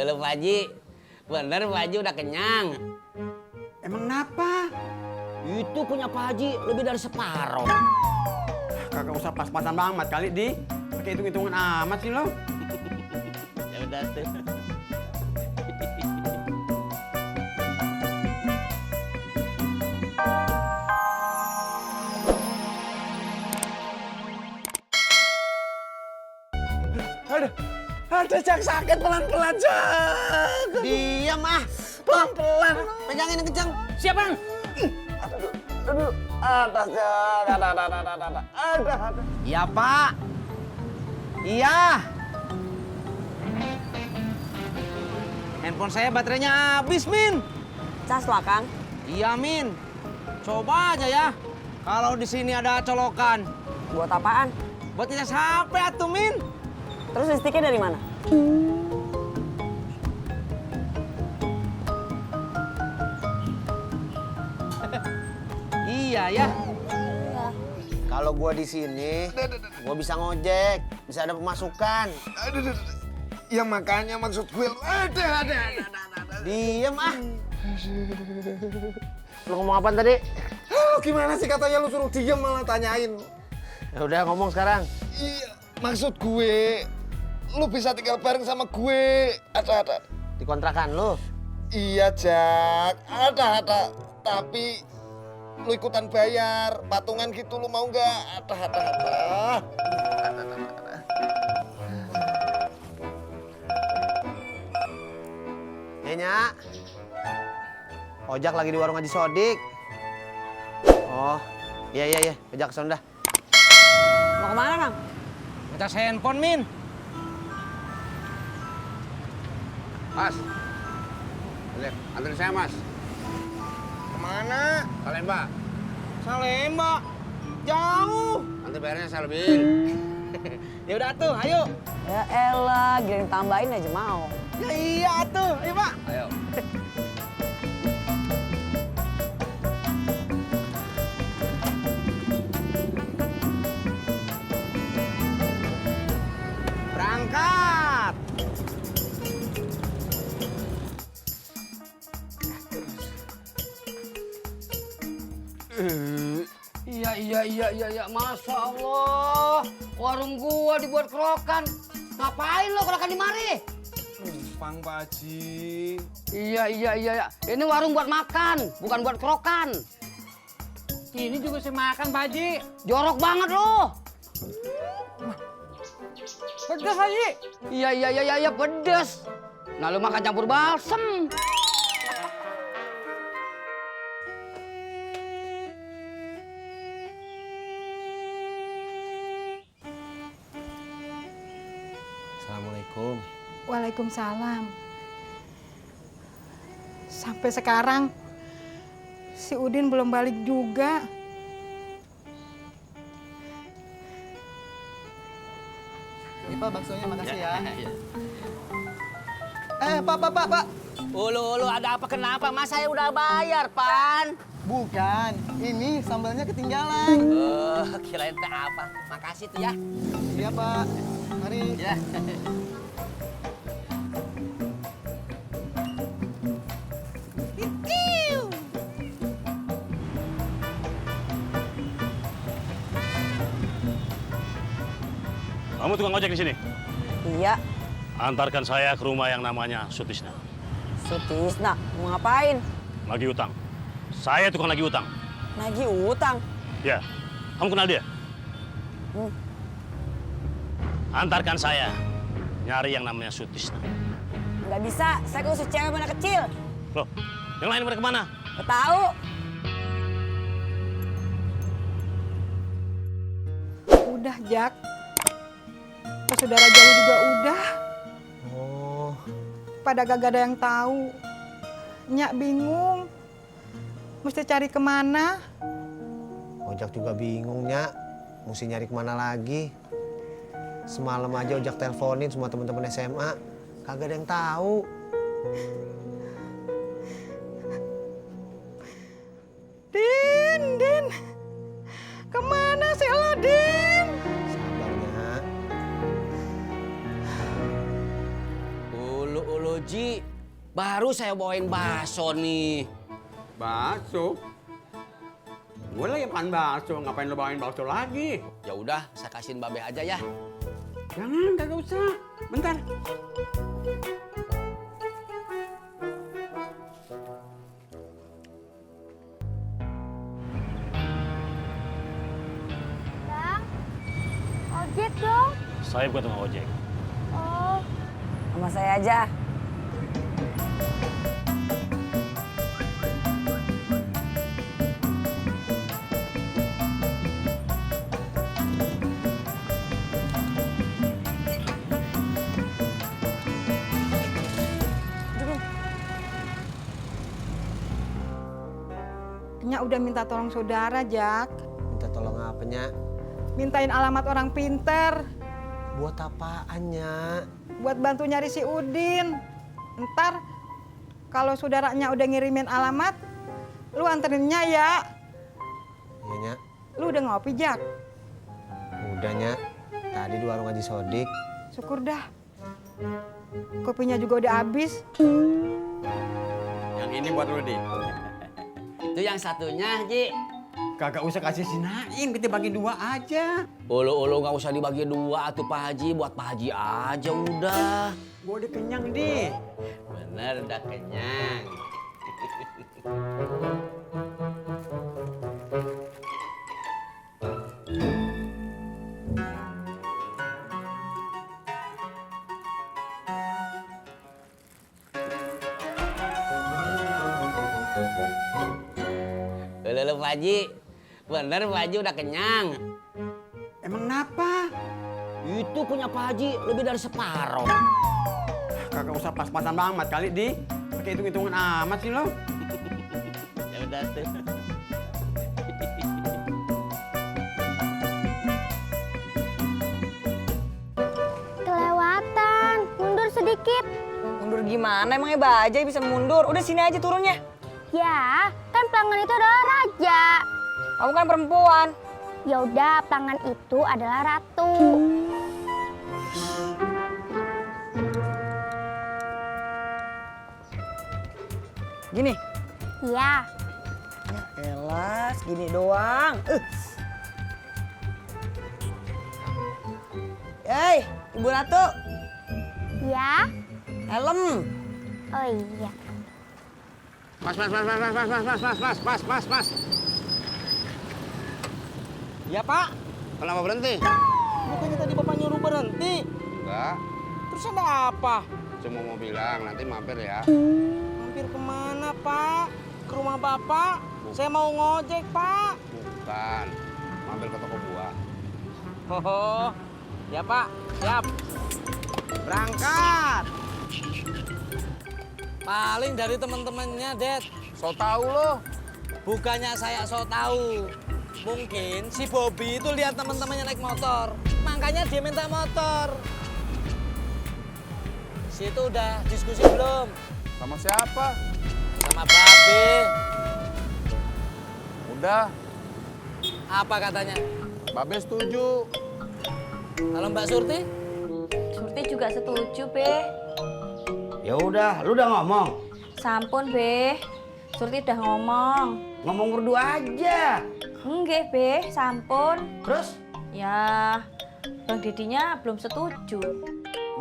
Lalu Pak Haji, bener Pak Haji udah kenyang. Emang kenapa? Itu punya Pak Haji lebih dari separuh. Kagak usah pas-pasan banget kali, Di. Pakai hitung-hitungan amat sih lo. Ya udah tuh. Ada Jak, sakit pelan-pelan Jak. Diam ah. Pelan-pelan. Pegangin yang kencang. Siapa? Aduh, atas Jak. Ada. Iya Pak. Iya. Handphone saya baterainya habis, Min. Cas lah, Kang. Iya, Min. Coba aja ya. Kalau di sini ada colokan. Buat apaan? Buat ngecas HP atuh, Min. Terus listriknya dari mana? Iya ya. Kalau gua di sini, gua bisa ngojek, bisa ada pemasukan. Ya makanya maksud gue ada. Diem ah. Lu ngomong apa tadi? Gimana sih katanya lu suruh diem malah tanyain. Ya udah ngomong sekarang. Iya, maksud gue lu bisa tinggal bareng sama gue. Ada. Di kontrakan lu. Iya, Jak. Ada. Tapi lu ikutan bayar, patungan gitu lu mau nggak? Ada. Nyak. Ojak lagi di warung Haji Sodik. Oh, iya. Ojak kesana dah. Mau kemana, Kang? Ngecas handphone, Min. Mas. Anterin saya, Mas. Kemana? Salemba. Salemba. Jauh. Nanti bayarnya saya lebihin. Ya udah tuh, ayo. Ya elah, giliran tambahin aja mau. Ya iya tuh, ayo Pak. Ayo. Berangkat. Iya, Masya Allah. Warung gua dibuat kerokan. Ngapain lo kerokan di mari? Numpang, Pak Haji. Iya. Ini warung buat makan, bukan buat kerokan. Ini juga saya makan, Pak Haji. Jorok banget lo. Pedes, Haji. Iya, pedes. Nah, lu makan campur balsem. Assalamualaikum. Waalaikumsalam. Sampai sekarang si Udin belum balik juga. Ini Pak baksonya, makasih ya. Pak. Ulu, ada apa kenapa? Mas saya udah bayar, Pan. Bukan, ini sambalnya ketinggalan. Oh, kirain teh apa? Makasih tuh ya. Iya Pak, mari. Ya. Kamu tukang ojek di sini? Iya, Antarkan saya ke rumah yang namanya Sutisna. Sutisna. Mau ngapain? Lagi utang. Saya tukang lagi utang. Nagih utang. Ya, kamu kenal dia? Antarkan saya nyari yang namanya Sutisna. Nggak bisa, saya khusus cewek mana kecil. Loh, yang lain pada kemana? Nggak tahu. Udah, Jak. Ke saudara jauh juga udah. Oh, Pada gak ada yang tahu. Nyak bingung. Mesti cari kemana? Ojak juga bingung, Nyak. Mesti nyari kemana lagi. Semalam aja Ojak teleponin semua teman-teman SMA. Kagak ada yang tahu. Din. Kemana sih lo, Din? Sabar, Nyak. Ulu Ji. Baru saya bawain bakso nih. Bakso? Gue lagi makan bakso, ngapain lo bawain bakso lagi? Ya udah, saya kasihin Babe aja ya. Jangan, kagak usah. Bentar. Bang, ojek dong. Saya bukan tukang ojek. Oh, Sama saya aja. Nyak udah minta tolong saudara, Jak. Minta tolong apa, Nyak? Mintain alamat orang pinter. Buat apaan, Nyak? Buat bantu nyari si Udin. Ntar kalau saudaranya udah ngirimin alamat, lu anterinnya ya. Iya, Nyak. Lu udah ngopi, Jak? Udah, Nyak. Tadi di warung Haji Sodik. Syukur dah. Kopinya juga udah habis. Yang ini buat lo, Di. Itu yang satunya, Ji. Kagak usah kasih si Naim, kita bagi 2 aja. Ulu-ulu nggak usah dibagi 2 atuh Pak Haji, buat Pak Haji aja udah. Gue udah kenyang, Di. Bener, udah kenyang. Ulu Pak Haji, bener Pak Haji udah kenyang. Emang kenapa? Itu punya Pak Haji lebih dari separuh. Kagak usah pas-pasan banget kali, Di. Pakai hitung-hitungan amat sih lo. Ya udah tuh. kelewatan. Mundur sedikit. Mundur gimana? Emangnya bajai bisa mundur? Udah sini aja turunnya. Ya, kan pelanggan itu adalah raja. Kamu kan perempuan. Ya udah, pelanggan itu adalah ratu. Gini. Ya, Elah, segini doang. Hei, Ibu Ratu. ya. Helm. Oh iya. Mas. Iya, Pak. Kenapa berhenti? Bukannya tadi Bapak nyuruh berhenti? Enggak. Terus ada apa? Cuma mau bilang nanti mampir ya. Mampir kemana, Pak? Ke rumah Bapak? Saya mau ngojek, Pak. Bukan. Mampir ke toko buah. Oh, ya Pak. Siap. Berangkat. Paling dari teman-temannya, Dad. So tahu lo. Bukannya saya so tahu. Mungkin si Bobby itu lihat teman-temannya naik motor. Makanya dia minta motor. Situ udah diskusi belum? Sama siapa? Sama Babe. Udah. Apa katanya? Babe setuju. Kalau Mbak Surti? Surti juga setuju, Be. Ya udah, lu udah ngomong. Sampun, Be. Surti udah ngomong. Ngomong berdua aja. Enggak, Be. Sampun. Terus? Ya, Bang Dedinya belum setuju.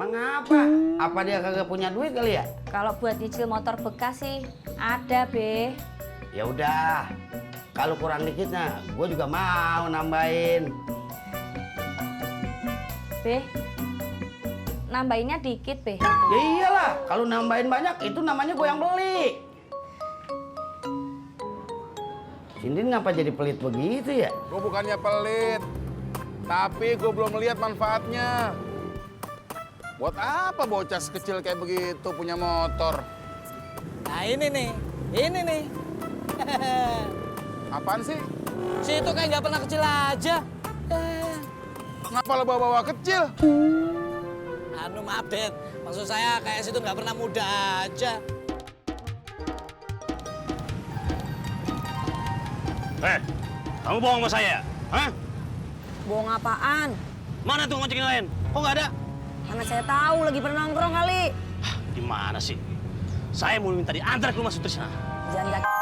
Mengapa? Apa dia kagak punya duit kali ya? Kalau buat nyicil motor bekas sih ada, Be. Ya udah. Kalau kurang dikitnya, gue juga mau nambahin. Be, nambahinnya dikit, Be. Ya iyalah, kalau nambahin banyak itu namanya gue yang beli. Sindin ngapa jadi pelit begitu ya? Gue bukannya pelit. Tapi gue belum melihat manfaatnya. Buat apa bocah sekecil kayak begitu punya motor? Nah ini nih. Apaan sih? Si itu kayak nggak pernah kecil aja. Kenapa lo bawa-bawa kecil? Anu maaf, Dad. Maksud saya kayak situ nggak pernah muda aja. Kamu bohong sama saya? Hah? Bohong apaan? Mana tuh ngojek yang lain? Kok nggak ada? Mana saya tahu lagi pernah nongkrong kali. Gimana sih? Saya mau minta diantar ke rumah Sutrisna. Jangan